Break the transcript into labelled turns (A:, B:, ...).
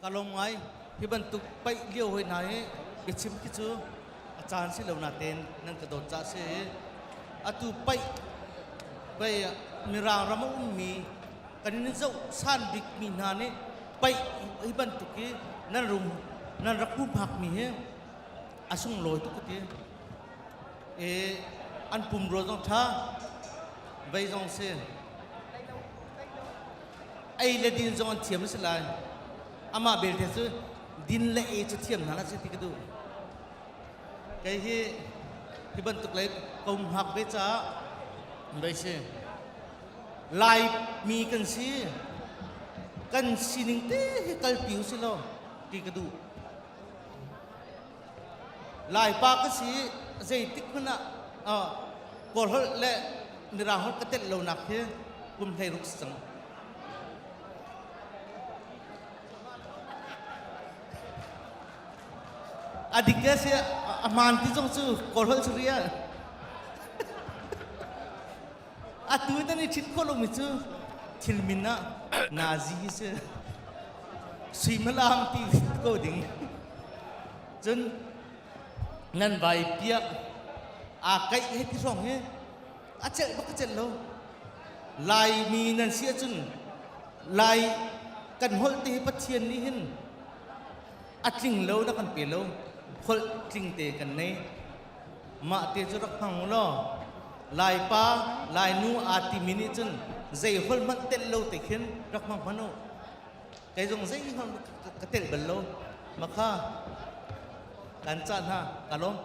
A: Ka lawm ngai. Hi bantuk paih lio hoi hna hi biachim khi cu a caan si lo natein nan ka dawt caah si. Atu paih pei Mirang ram a ummi kan in zoh san bikmi hna nih paih hi bantuk hi nan rum nan rak humhakmi hi a sunglawi tuk ka ti. E an pumrua zong ṭha, vei zong si. Ei le din zong an thiam a si lai. Amah belte cu din le ei cu thiam hna hlah seh ti ka duh. Kei hi hi bantuk lei ka um hngak ve caah vei si. Laimi kan si. Kan sining te hi kalpi u si law ti ka duh. Laipa ka si zeitik hmanh ah Kawl holh le Mirang holh ka telh lonak hi kum 16 si cang. A dik ke si a hmaan ti zong cu Kawl holh cu ria. Atu tan i ṭhit khawh lomi cu thil min ah nazi hi si. Suimilam ti ko ding. Cun nan vai piak aa kaih he ti hrawng hi a celh bak a celh lo. Laimi nan si ahcun Lai kan holh te hi Pathian nih hin a tling lo na kan pe lo. Holh tling te kan nei. Mah te cu rak hmang u law Laipa, Lainu aa timi nih cun zei holh hmanh telh lo te khin rak hmang hmanh u. Kei zong zei holh ka telh bal lo. Makha kan cah hna ka lawm.